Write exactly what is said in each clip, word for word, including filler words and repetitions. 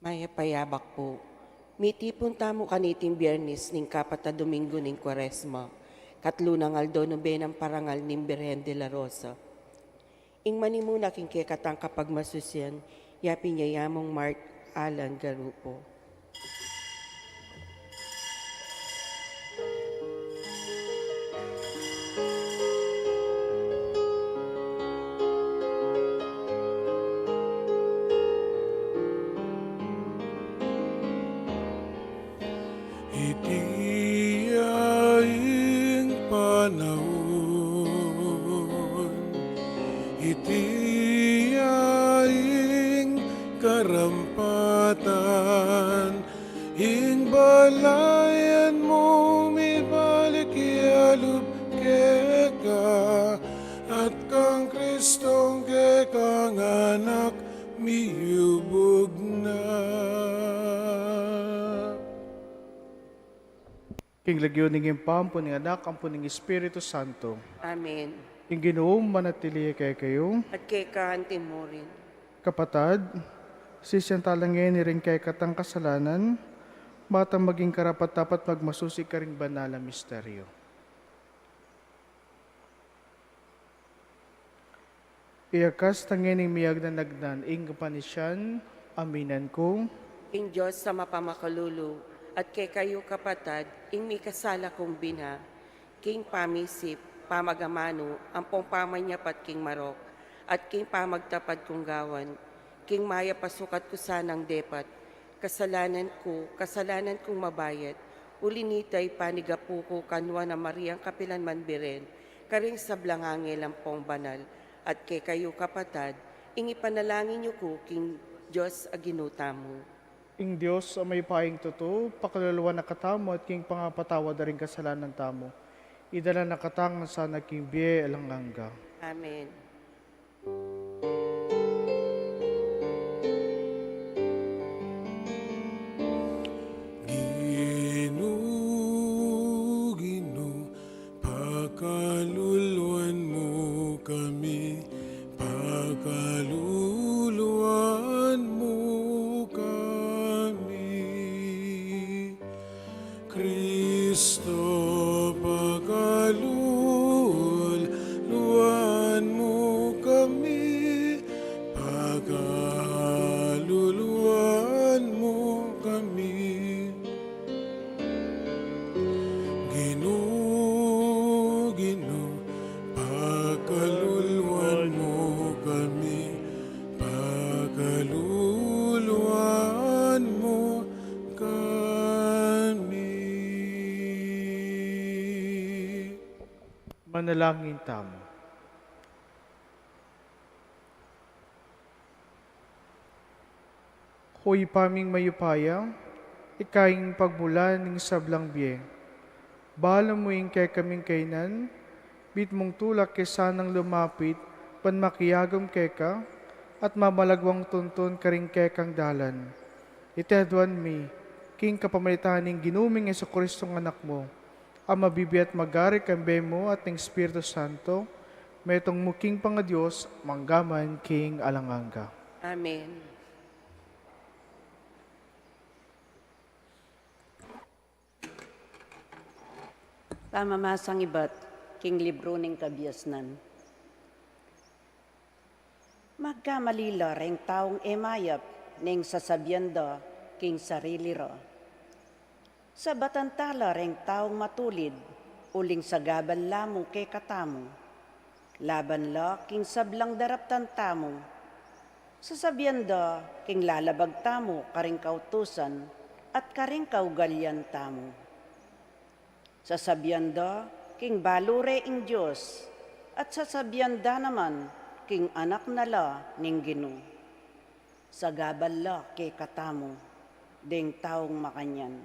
Mayap a yabak pu. Mitipun tamu kaniting Biernes ning kapat a Domingo ning Kuaresma, katlu nang aldo nobena ning parangal ning Birhen de la Rosa. Ing manimuna king kekatang kapagmasusian, yapin ya i Among Mark Alan Garupo. Iti ya ing panaun, iti ya ing karampatan, ing balayan mung mibalik ya lub keka, at kang Kristong kekang Anak miyubug na. King lagyu ning Ibpa, ampon ning Anak, ampon ning Espiritu Santo. Amen. Ing Ginu manatili ya kekayu. At keka anti mu rin. Kapatad, sisian tala ngeni ring kekatang kasalanan, bang maging karapat-dapat magmasusi karing banal a misteryo. Iyakas tang ing miyagnan-agnan ing kapanisian, aminan ku. King Dios a mapamakalulu, at kekayu kapatad, ing mikasala kung bina, king pamisip, pamagamanu, ampong pamanyapat king marok, at king pamagtapad kung gawan, king mayap a sukat ku sanang depat, kasalanan ku, kasalanan kung mabayat, uli nita ipanigapu ku kang Nuan a Mariang kapilan man Birhen, karing sablang anghel ampong banal, at kekayu kapatad, ing ipanalangin yu ku king Dios a Ginu tamu. Ing Dios a mayupayang tutu, pakaluluan na katamu at king pangapatawad da ring kasalanan tamu, idala na katamu sana king bie alang angga. Amen. Ginu, Ginu, pakaluluan mu kami, pakaluluan mu kami. Kristo, pakaluluan mu kami, pakaluluan mu kami. Ginu, Ginu, pakaluluan mu kami, pakaluluan mu kami. Manalangin tamu. O Ibpa ming mayupaya, ika ing pagmulan ning sablang bie. Balu mu ing kekaming kainan, mitmung tulak ke sanang lumapit, ban makiagum keka, at mamalagwang tuntun karing kekang dalan. Iti aduan mi, king kapamilatan ning Ginu ming Jesucristo a Anak mu, a mabibie at magari kambe mu at ning Espiritu Santo, metung mu king pangaDios, mangga man king alang angga. Amen. Pamamasang ibat king libru ning Kabiasnan. Magkamali la reng taung e mayap ning sasabian da king sarili ra. Sabatan tala reng taung matulid, uling sagabal la mu kekatamu. Laban la king sablang daraptan tamu. Sasabian da king lalabag tamu karing kautusan at karing kaugalian tamu. Sasabian da king balu re ing Dios, at sasabian da naman king anak na la ning Ginu. Sagabal la kekatamu deng taung makanyan.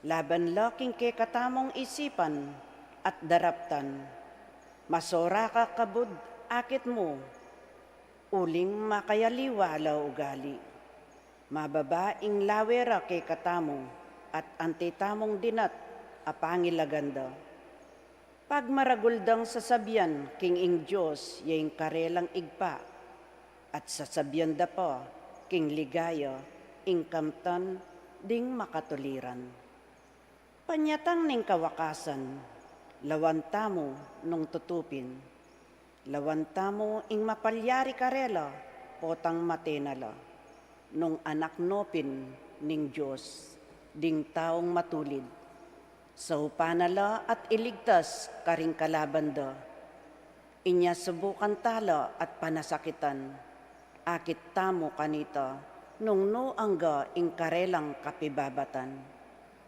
Laban la king kekatamung isipan at daraptan. Masora ka kabud akit mu, uling makayaliwa la ugali. Mababa ing lawe ra kekatamu, at anti tamung dinat a pangilagan da. Pagmaragul dang sasabian king ing Dios ya ing karelang Ibpa, at sasabian da pa king ligaya ing kamtan ding makatuliran. Panyatang ning kawakasan, lawan tamu nung tutupin. Lawan tamu ing mapalyari karela, potang mate na la. Nung anak no pin ning Dios, ding taung matulid. Saupan na la at iligtas karing kalaban da. Inya subukan tala at panasakitan. Akit tamu kanita, nung nu angga ing karelang kapibabatan.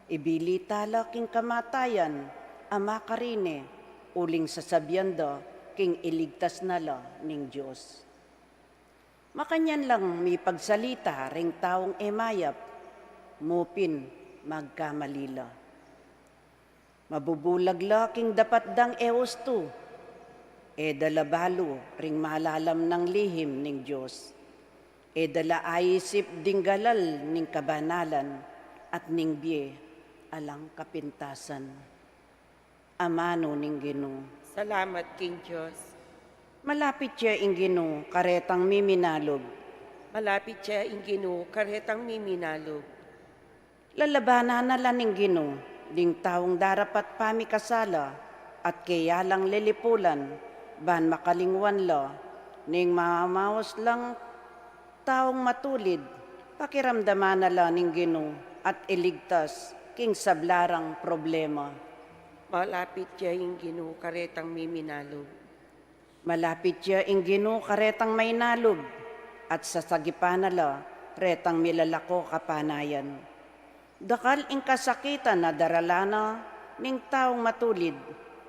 Ibili tala king kamatayan, a makarine, uling sasabian da, king iligtas na la ning Dios. Makanyan lang mipagsalita ring taung e mayap, mu pin magkamali la. Mabubulag la king dapat dang e ustu, e da la balu ring malalam nang lihim ning Dios, e da la aisip ding galal ning kabanalan at ning bie alang kapintasan. Amanu ning Ginu. Salamat king Dios. Malapit ya ing Ginu karetang miminalub. Malapit ya ing Ginu karetang miminalub. Lalabanan na la ning Ginu ding taung darapat pamikasala at keya lang lilipulan, ban makalingwan la ning mamaus lang taung matulid. Pakiramdaman na la ning Ginu at iligtas king sabla rang problema. Malapit ya ing Ginu karetang miminalub. Malapit ya ing Ginu karetang mainalub, at sasagipan na la retang milalako kapanayan. Dakal ing kasakitan a daralan na ning taung matulid,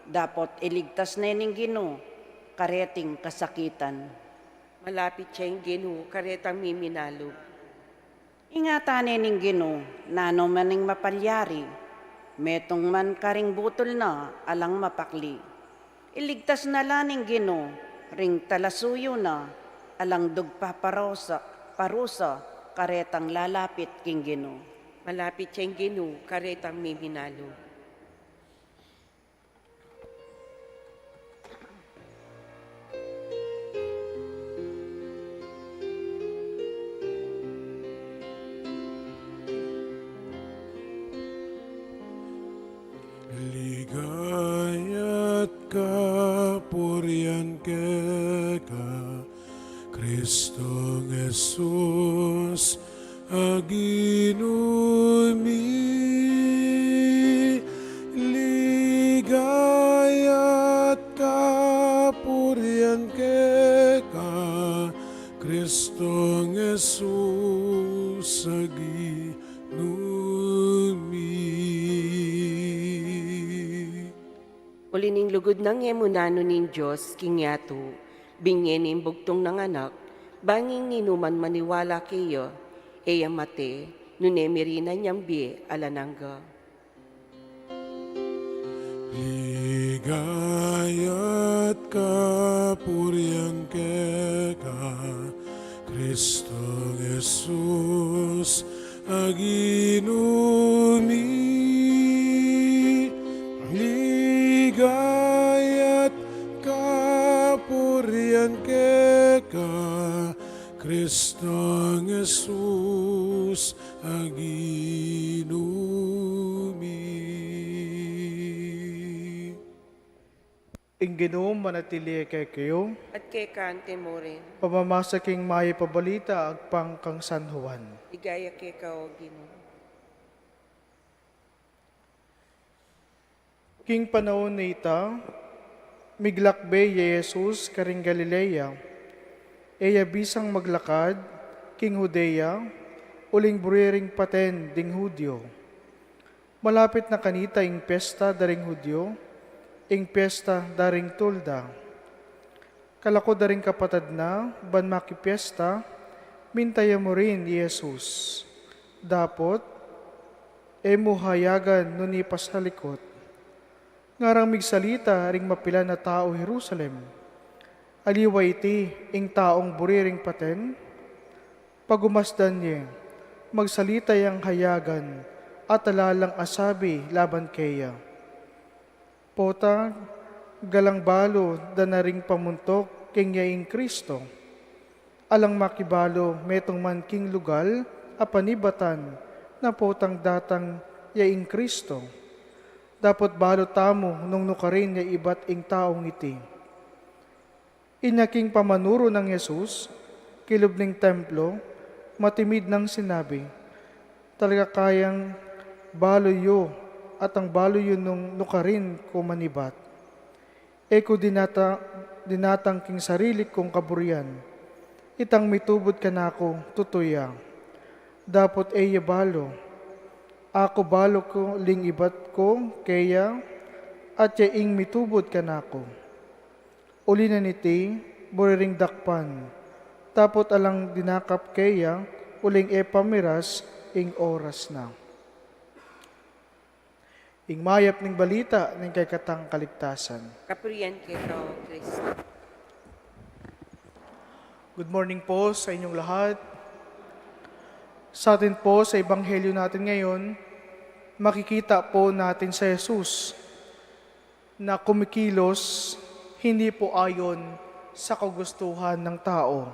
dapot iligtas ne ning Ginu kareting kasakitan. Malapit ya ing Ginu karetang miminalub. Ingatan ne ning Ginu, nanu man ing mapalyari, metung man karing butul na alang mapakli. Iligtas na la ning Ginu ring talasuyu na, alang dugpa parusa, parusa karetang lalapit king Ginu. Malapit ya ing Ginu karetang miminalub. Ligaya't kapurian keka, Kristong Jesus, a Ginu mi. Ligaya't kapurian keka, Kristong Jesus, a Ginu mi. Uli ning lugud nang e mu nanu ning Dios king yatu, binye ne ing bugtung nang anak, bang ing ninuman maniwala keya, e ya mate, nune mirinan yang bie alang angga. Ligaya't kapurian keka, Kristong Jesus, a Ginu mi. Ligaya't kapurian keka, Kristong Jesus, a Ginu mi. Ing Ginu manatili kekayu. At keka mu rin. Pamamasa king Mayap a Balita agpang kang San Juan. Ligaya keka, o Ginu. King panaun a ita, miglakbe i Jesus karing Galilea. E ya bisang maglakad king Judea, uling buri ring paten ding Judio. Malapit na kanita ing pesta da ring Judio, ing pesta da ring Tulda. Kalaku da ring kapatad na ban makipiesta, minta ya murin i Jesus. Dapot e mu hayagan nune pasalikut. Ngarang migsalita ring mapilan a tau Jerusalem. Aliwa iti ing taung buri ring paten? Pagumasdan ye, magsalita yang hayagan at ala lang asabi laban keya. Pota, galang balu da na ring pamuntuk king ya ing Kristo. Alang makibalu metung man king lugal a panibatan na potang datang ya ing Kristo. Dapot balu tamu nung nukarin ya ibat ing taung iti. Inya king pamanuru nang Jesus, kilub ning templo, matimid nang sinabi, "Talakayang balu yu, at ang balu yu nung nukarin ku manibat. E ku dinata-, dinatang king sarili kung kaburian. Itang mitubud kanaku, tutu ya. Dapot e ya balu. Aku balu ku ling ibat ku keya, at ya ing mitubud kanaku." Uli na niti, buri ring dakpan. Dapot alang dinakap keya, uling e pa miras ing oras na. Ing mayap ning balita ning kekatang kaligtasan. Kapurian keka, O Kristo. Good morning po sa inyong lahat. Sa atin po, sa ebanghelyo natin ngayon, makikita po natin si Jesus na kumikilos hindi po ayon sa kagustuhan ng tao,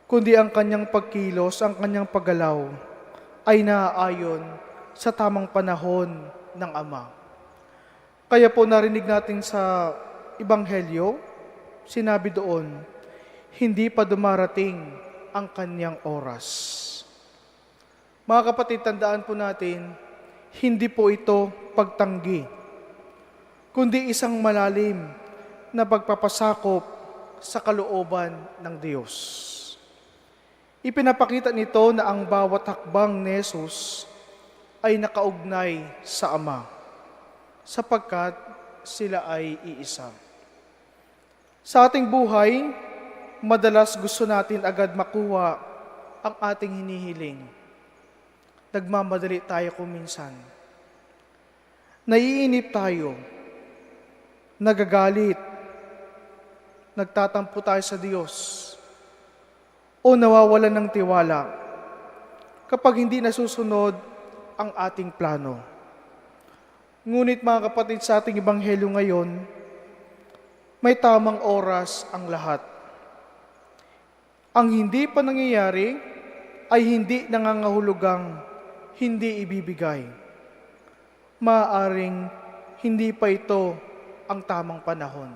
kundi ang kanyang pagkilos, ang kanyang paggalaw ay naaayon sa tamang panahon ng Ama. Kaya po narinig natin sa Ebanghelyo, sinabi doon, "Hindi pa dumarating ang kanyang oras." Mga kapatid, tandaan po natin, hindi po ito pagtanggi, kundi isang malalim na pagpapasakop sa kalooban ng Diyos. Ipinapakita nito na ang bawat hakbang ni Jesus ay nakaugnay sa Ama, sapagkat sila ay iisa. Sa ating buhay, madalas gusto natin agad makuha ang ating hinihiling. Nagmamadali tayo kung minsan. Naiinip tayo, nagagalit, nagtatampo tayo sa Diyos, o nawawalan ng tiwala kapag hindi nasusunod ang ating plano. Ngunit, mga kapatid, sa ating ebanghelyo ngayon, may tamang oras ang lahat. Ang hindi pa nangyayari ay hindi nangangahulugang hindi ibibigay. Maaaring hindi pa ito ang tamang panahon.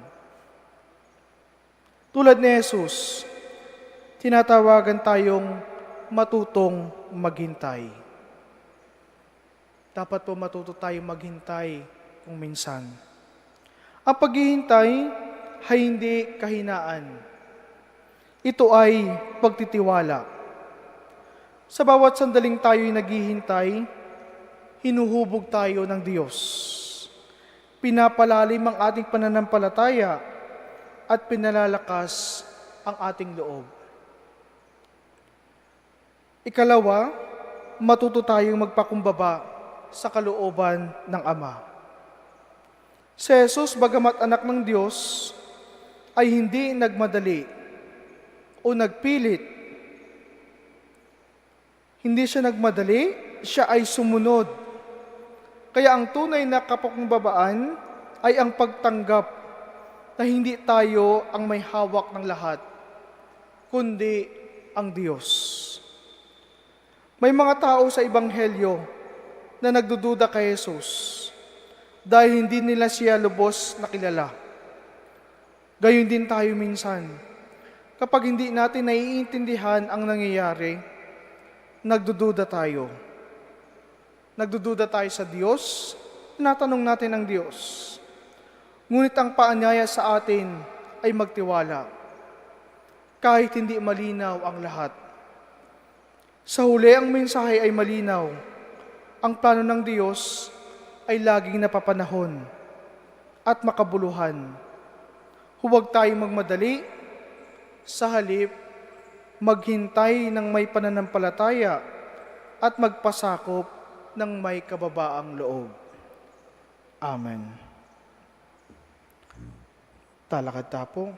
Tulad ni Jesus, tinatawagan tayong matutong maghintay. Dapat po matuto tayong maghintay kung minsan. Ang paghihintay ay hindi kahinaan. Ito ay pagtitiwala. Sa bawat sandaling tayo'y naghihintay, hinuhubog tayo ng Diyos. Pinapalalim ang ating pananampalataya at pinalalakas ang ating loob. Ikalawa, matuto tayong magpakumbaba sa kalooban ng Ama. Si Jesus, bagamat anak ng Diyos, ay hindi nagmadali o nagpilit. Hindi siya nagmadali, siya ay sumunod. Kaya ang tunay na kapakumbabaan ay ang pagtanggap na hindi tayo ang may hawak ng lahat, kundi ang Diyos. May mga tao sa Ebanghelyo na nagdududa kay Jesus dahil hindi nila siya lubos na kilala. Gayon din tayo minsan. Kapag hindi natin naiintindihan ang nangyayari, nagdududa tayo. Nagdududa tayo sa Diyos, tinatanong natin ang Diyos. Ngunit ang paanyaya sa atin ay magtiwala, kahit hindi malinaw ang lahat. Sa huli, ang mensahe ay malinaw. Ang plano ng Diyos ay laging napapanahon at makabuluhan. Huwag tayong magmadali. Sa halip, maghintay ng may pananampalataya at magpasakop ng may kababaang loob. Amen. Talakad ta po.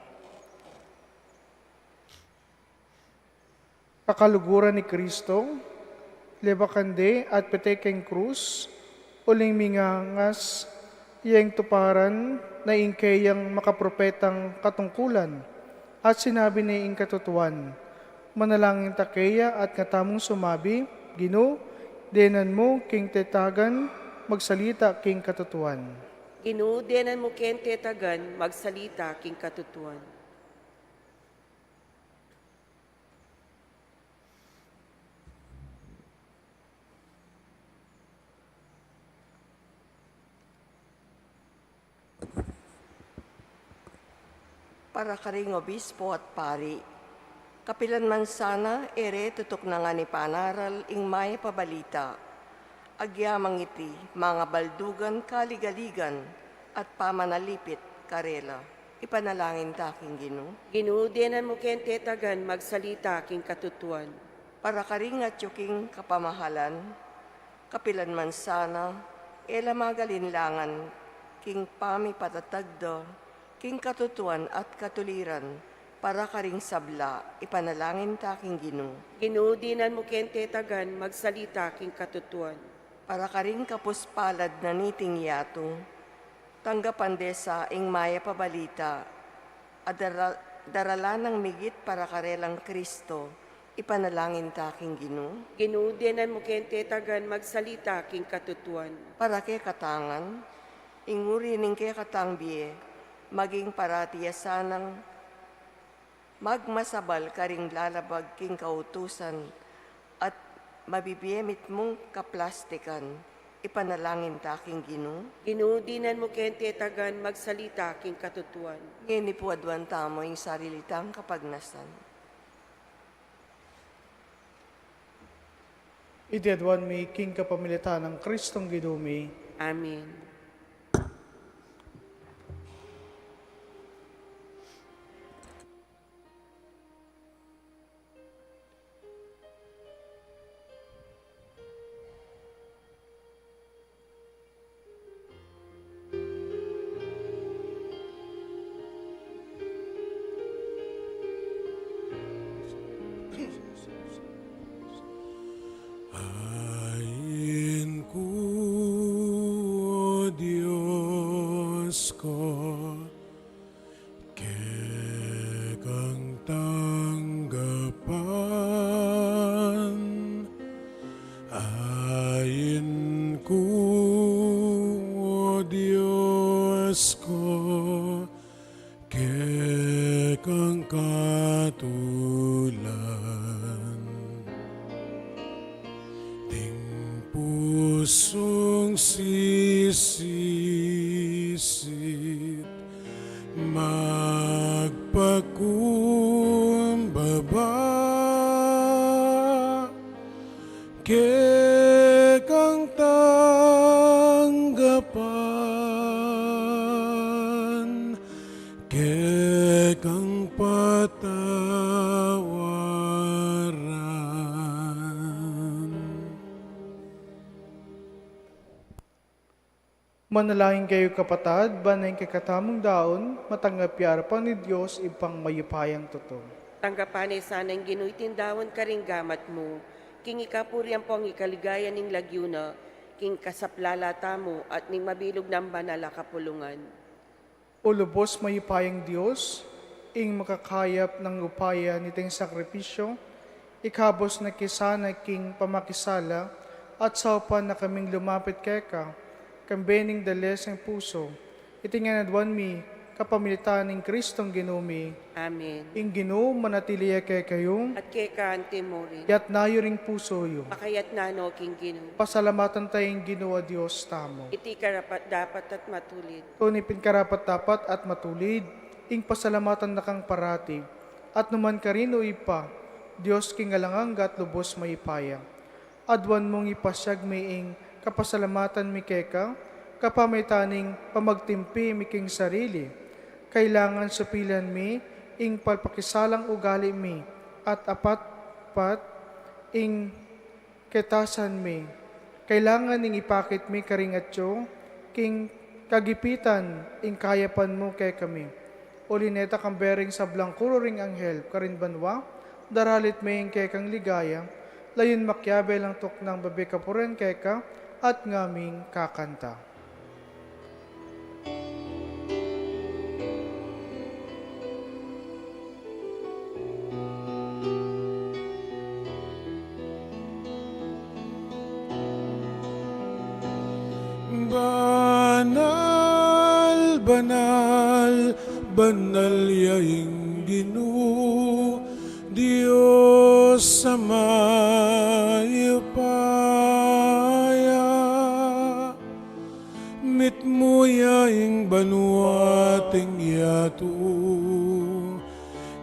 Kakaluguran ni Kristo, lebakan de at pete king krus, uling mingangas ya ing tuparan na ing keyang makapropetang katungkulan, at sinabi ne ing katutuan, Manalangin ta keya at katamung sumabi, Ginu, denan mu king tetagan, magsalita king katutuan. Ginu, denan mu keng tetagan, magsalita king katutuan. Para karing obispo at pari, kapilan man sana e re tutuknangan ing panaral ing mayap a balita, agyamang iti mangabaldugan kaligaligan at pamanalipit karela. Ipanalangin ta king Ginu. Ginu, denan mu keng tetagan, magsalita king katutuan. Para karing atyu king kapamahalan, kapilan man sana, e la magalinlangan king pamipatatag da king katutuan at katuliran para karing sabla, ipanalangin ta king Ginu. Ginu, denan mu keng tetagan, magsalita king katutuan. Para karing kapuspalad na niting yatu, tanggapan de sa ing mayap a balita a dara-, daralan nang migit para karelang Kristo, ipanalangin ta king Ginu. Ginu, denan mu keng tetagan, magsalita king katutuan. Para kekatang ngan, ing uri ning kekatang bie, maging parati ya sanang magmasabal karing lalabag king kautusan at mabibie mitmung kaplastikan, ipanalangin ta king Ginu. Ginu, denan mu keng tetagan, magsalita king katutuan. Ngeni pu aduan tamu ing sarili tang kapagnasan. Iti aduan mi king kapamilatan nang Kristong Ginu mi. Amen. Ain ku, O Dios ku, kekang tanggapan, ain ku, O Dios ku, kekang katulan. Ding pusung sisisit, magpakumbaba, kekang tanggapan, kekang patawaran. Manalangin kayu, kapatad, ban ing kekatamung daun matanggap ya arapan ning Dios Ibpang mayupayang tutu. Tanggapan na sana ning Ginu iting daun karing gamat mu, king ikapuri ampong ikaligaya ning lagyu na, king kasaplalan tamu at ning mabilug nang banal a kapulungan. O lubos mayupayang Dios, ing makakayap nang upaya niting sakripisyu, ikabus na ke sana king pamakisala at saupan na kaming lumapit keka, kambe ning daleseng pusu. Iti ngan aduan mi kapamilatan ning Kristong Ginu mi. Amen. Ing Ginu manatili ya kekayu. At keka antimurin. Iyatas yu ring pusu yu. Pakayatas no king Ginu. Pasalamatan taya ing Ginu a Dios tamu. Iti karapat-dapat at matulid. Tune pin karapat-dapat at matulid ing pasalamatan da kang parati at numan karin, O Ibpa, Dios king alang angga at lubos mayupaya. Aduan mung ipasiag mi ing kapasalamatan mi keka, kapamilatan ning pamagtimpi mi king sarili. Kailangan supilan mi ing palpakisalang ugali mi, at apat-apat ing ketasan mi. Kailangan ing ipakit mi karing atyu king kagipitan ing kayapan mu kekami. Uli neta, kambe ring sablang kuru ring anghel karin banua, daralit me ing kekang ligaya, layun makiabe lang tuknang bebe kapurian keka at ngaming kakanta. Banal, banal ya ing Ginu, Dios a mayupaya. Mitmu ya ing banua at ing yatu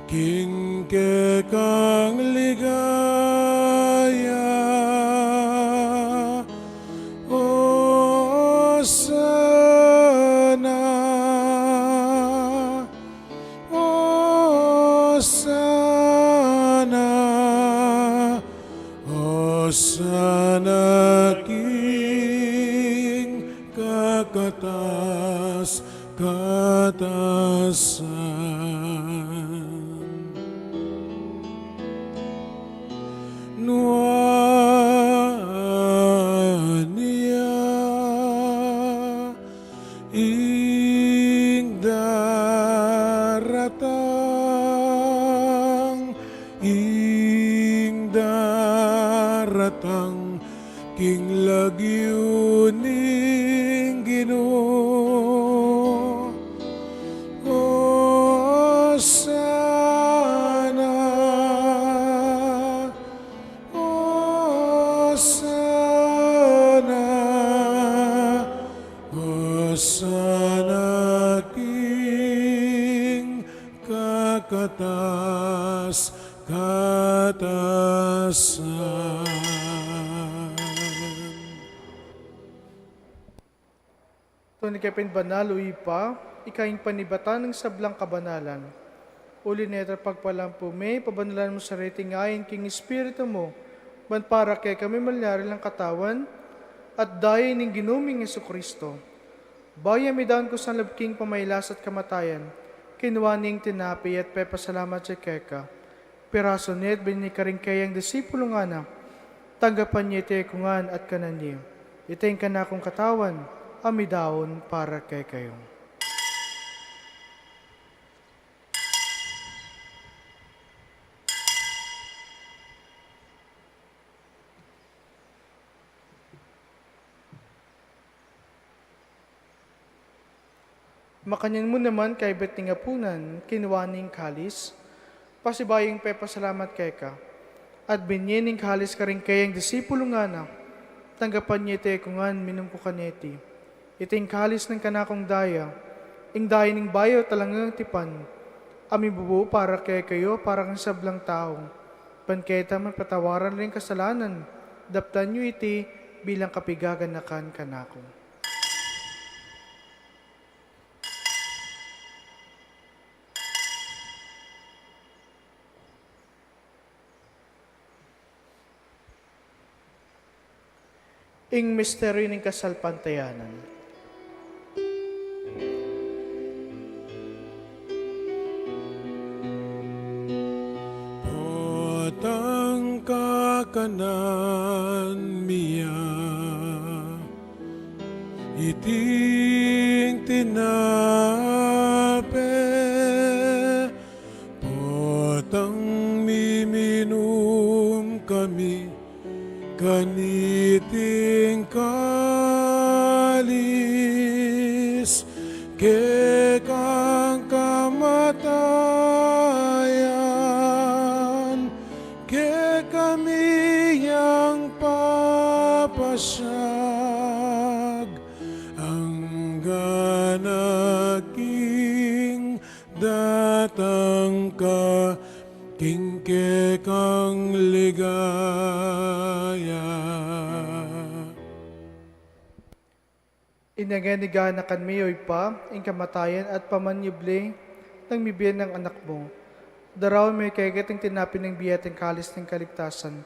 king kekang ligaya. Osana, Osana, Osana king kakatas katasan. Nuan ya ing daratang, ing daratang king lagyu ning Ginu. Osana, Osana, Osana king kakatas katasan. Tune ka pin banal, o Ibpa, ika ing panibatan ning sablang kabanalan. Uli na nita, pagpalampu me, pabanalan mu sa reting ain king Espiritu mu, ban para kekami malyari lang katawan at daya ning Ginu ming Jesucristo. Bayu a midaun ku san lub king pamailas at kamatayan, kinua ne ing tinape at pepasalamat ya keka. Pirasu ne at binie ne karing kayang disipulu, ngana, tanggapan ye iti kungan at kanan ye. Iti ing kanakung katawan a midaun para kekayu. Makanyan mu naman, kaybat ning apunan, kinua ne ing kalis, pasibayu yang pepasalamat keka, at binie ne ing kalis karing kayang disipulu, ngana, tanggapan ye iti kungan, minum ko kaniti. Iti ing kalis ning kanakung daya, ing daya ning bayu at alang anggang tipan, a mibubu para kekayu, para king sablang tau, ban keta mapatawaran ring kasalanan. Daptan yu iti bilang kapigaganakan kanaku. Ing misteryu ning kasalpantayanan. Potang kakanan mi ya iting tinape, potang miminum kami kaniting kalis, kekang kamatayan kekami yang papasyag, anggang king datang ka king kekang ligaya. Inya ngeni ganakan mi, o Ibpa, ing kamatayan at pamanyubli nang mibie nang Anak mu. Daraun mi keka iting tinape ning bie at ing kalis ning kaligtasan.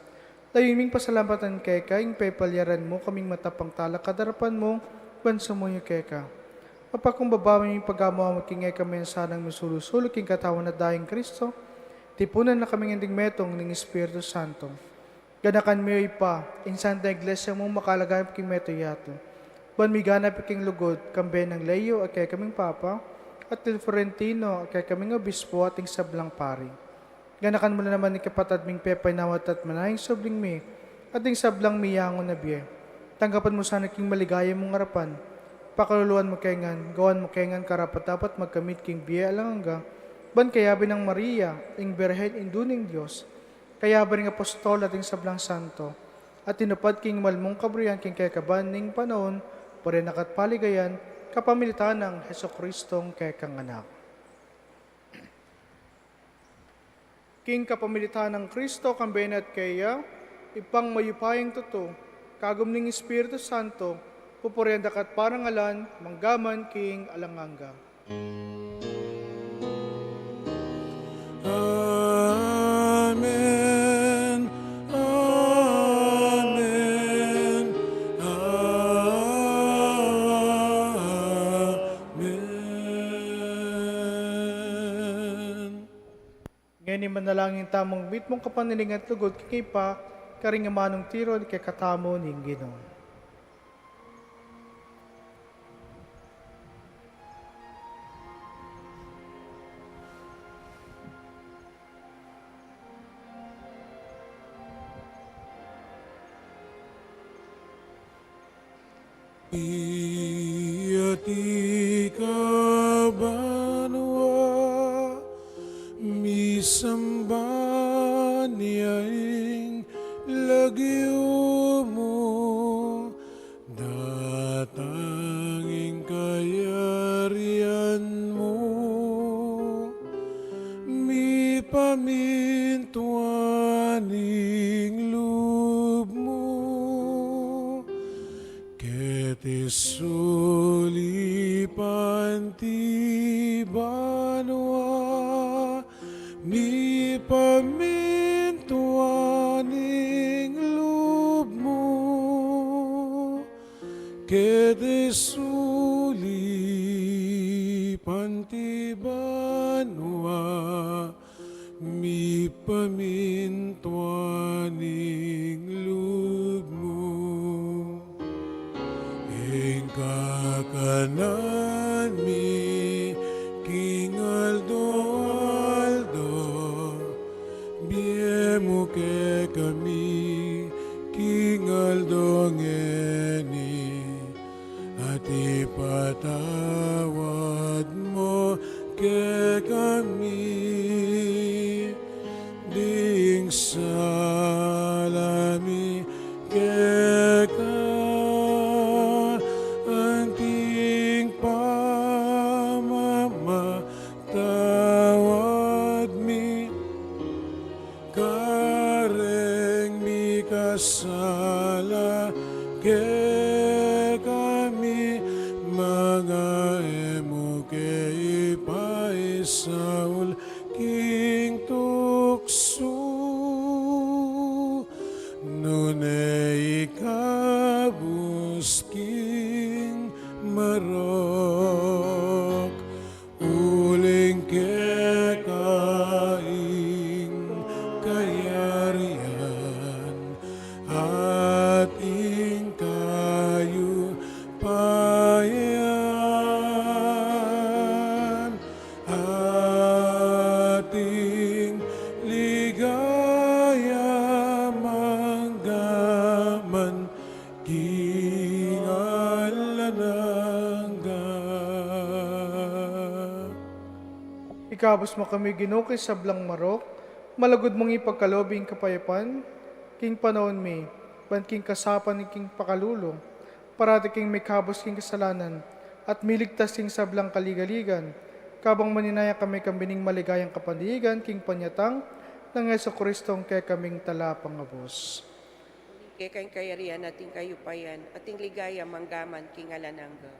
Layun ming pasalamatan keka ing pepalyaran mu kaming matapang talakad king arapan mu ban sumuyu keka. Mapakumbaba mi ing pagamu-amu king e kami sanang misulu-sulu king katawan at daya nang Kristo, tipunan na kami ngan ding metung ning Espiritu Santo. Ganakan mi, o Ibpa, ing Santa Iglesia mu makalaganap king mabilug a yatu, ban miganap ya king lugud, kambe nang Leo a kekaming Papa, at nang Florentino a kekaming Obispo, at ding sablang pari. Ganakan mu la naman ing kapatad ming pepainawa at manayun king subling mie, at ding sablang miyangu na bie. Tanggapan mu sana king maligaya mung arapan, Pakaluluan mu ke ngan, gawan mu ke ngan karapat-dapat magkamit king bie alang angga, ban kayabe nang Maria, ing Birhen Indu ning Dios, kayabe ring apostol at ing sablang santo, a tinupad king mal mung kaburian king kekaban ning panaun, purian da ka at paligayan, kapamilatan nang Jesucristong kekang Anak. King kapamilatan nang Kristo, kambe na at keya, Ibpang mayupayang tutu, kagum ning Espiritu Santo, pupurian da ka at parangalan, mangga man king alang angga. Amen, amen, amen. Ngeni manalangin tamung mitmung kapaniling at lugud king Ibpa, karing amanung tiru ning kekatamu ning Ginu. Iyatig ka banua, misamban ya ing lagyu mu, datang ing kayarian mu, mipamintuan ing lub mu, keti sulip anti banua, mipamintuan ing lub mu, keti sulip anti banua, mipamintuan ing lub mu. Ing kakanan mi king aldo-aldo, ibie mu kekami king aldo ngeni, at ipatawad mu kekami ding sala mi keka, anting pamamatawad mi kareng mikasala kekami, manga e mu ke ipaisaul king tuksu, nune ikabus king marok. Uling keka ing kayarian at ing kayupayan, at ing ligaya mangga man king alang angga. Ikabus mu kami, Ginu, king sablang marok, malugud mung ipagkalub ing kapayapan king panaun mi, ban king kasapan ning king pakalulu, parati kaming mikabus king kasalanan, at miligtas king sablang kaligaligan, kabang manenaya kami king maligayang kapandigan king panyatang nang Jesucristong kekaming Talapangabus. Keka ing kayarian at ing kayupayan, at ing ligaya mangga man king alang angga.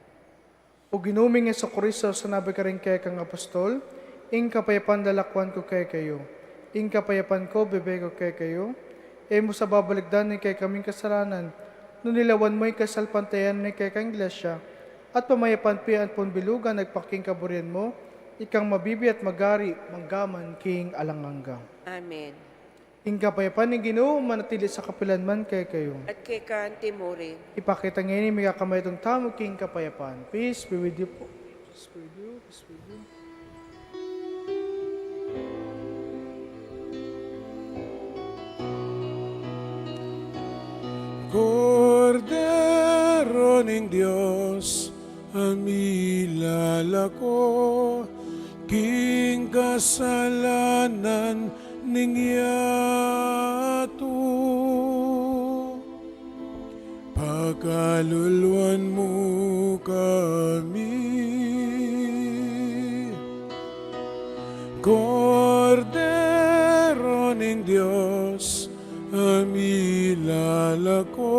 O Ginu ming Jesucristo, sinabi mu karing kekang apostol, ing kapayapan lalakwan ku kekayu, ing kapayapan ku bibie ku kekayu, e mu sa babalikdan ing kekaming kasalanan, nune lawan mu ing kasalpantayanan ning kekang Iglesia, at pamayapan pi at pambilugan agpang king kaburian mu, ikang mabibie at magari, mangga man king alang angga. Amen. Ing kapayapan ning Ginu manatili sa kapilan man kekayu. At keka anti mu rin. Ipakit ngeni ing mikakamaitung tamu king kapayapan. Peace be with you po. Peace be with you. Peace be with you. Kordero ning Dios, milalako king kasalanan ning yatu. Pakaluluan mu kami, Kordero ning Dios, a milalako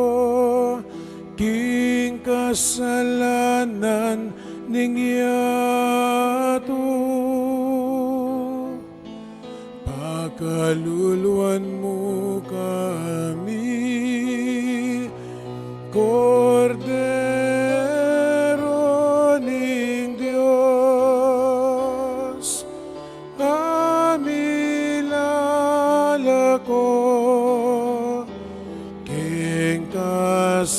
king kasalanan ning yatu. Pakaluluan mu kami, Kordero ning Dios, a milalako king kasalanan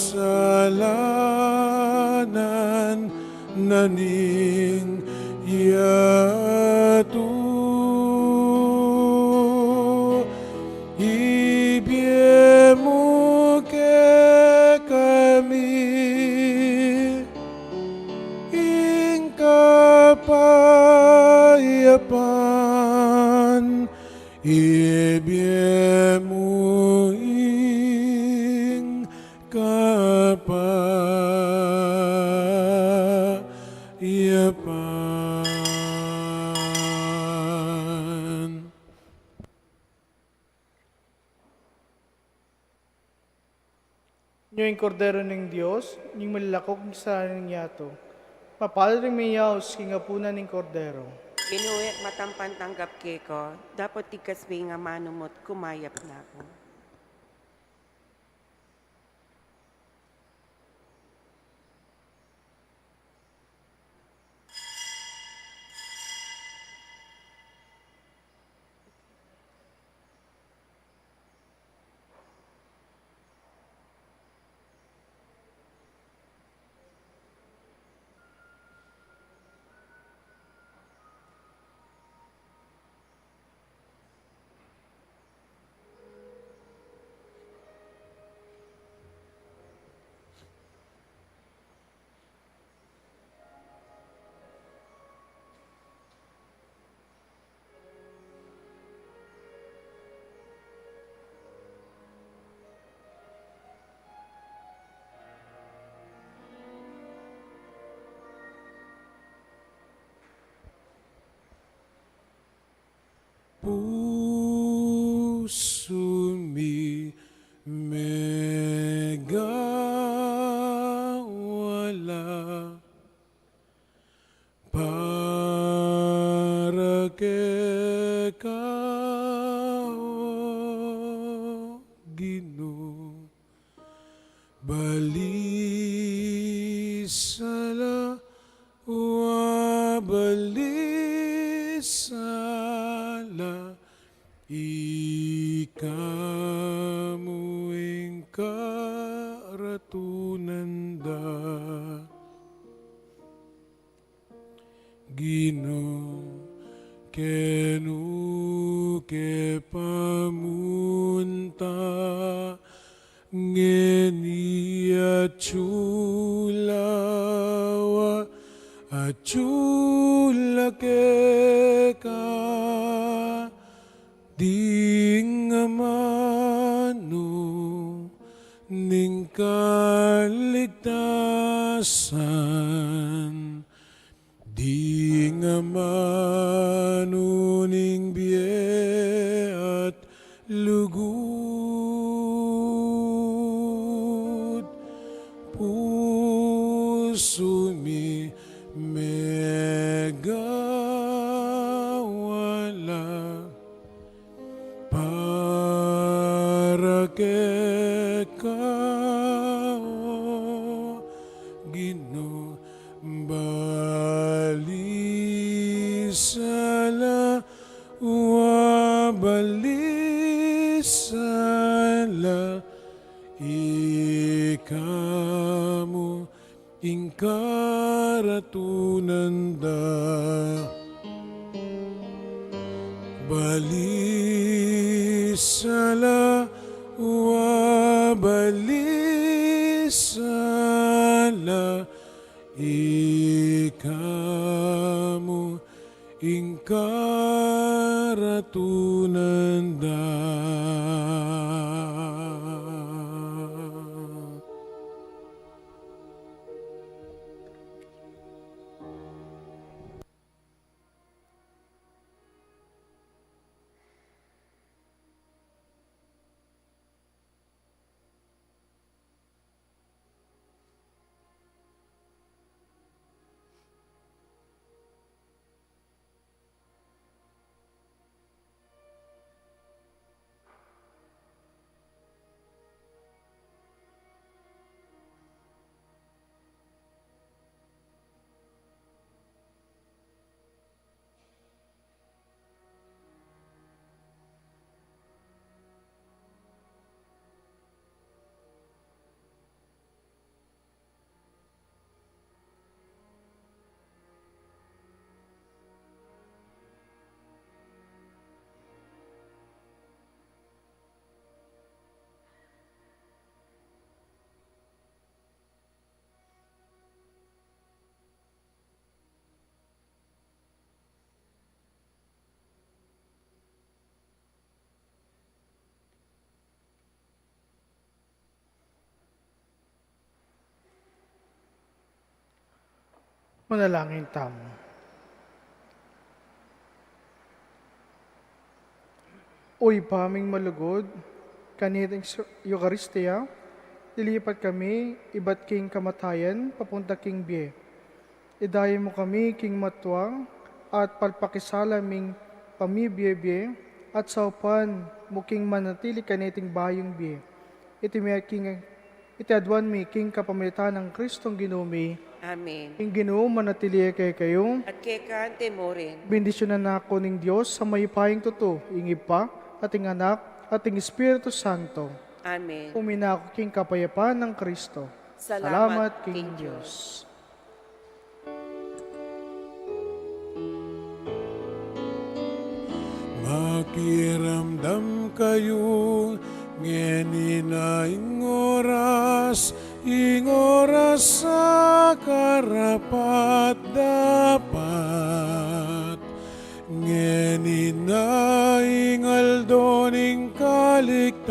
na ning yatu. Ibie mu kekami ing kapayapan, ibie mu ing kapayapan. Nyo ing Kordero ning Dios, ing milalako king kasalanan ning yatu. Mapalad ding menyaus king apunan ning Kordero. Ginu, e ku matampan tanggap keka, dapot tigkas mu ing amanu mu at kumayap na ku. Pusu mi megawala para keka, o Ginu. Balisala, wa balisala, ika mu ing karatunan da. Ginu, kenu ke pamunta, ngeni atyu la wa atyu la keka, ding amanu ning kaligtasan, ding amanu ning bie at lugud. Pusu mi megawala para keka, o Ginu. Balisala, wa balisala, ika mu ing karatunan da. Balisala, wa balisala, ikamu ing karatunan da. Manalangin tamu. O Ibpa ming malugud, kaniting s-, Eukaristia, lilipat kami ibat king kamatayan papunta king bie. Idaya mu kami king matua at palpakisala ming pamibie-bie at saupan mu king manatili kaniting bayung bie. Iti mi king, iti aduan mi king kapamilatan nang Kristong Ginu mi. Amen. Ing Ginu manatili kekayu. At keka mu rin. Bendisyunan na kayu ning Dios a mayupayang tutu, ing Ibpa, at ing Anak, at ing Espiritu Santo. Amen. Uwi na ku king kapayapan nang Kristo. Salamat king Dios. Makiramdam kayu, ngeni na ing oras, ing oras a karapat-dapat. Ngeni na ing aldo ning kaligtasan,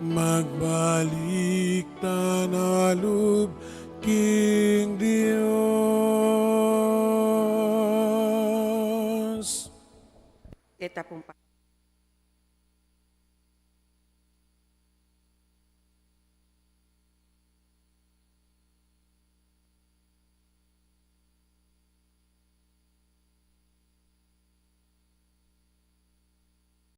magbalik tana lub king Dios. Deta pung pa-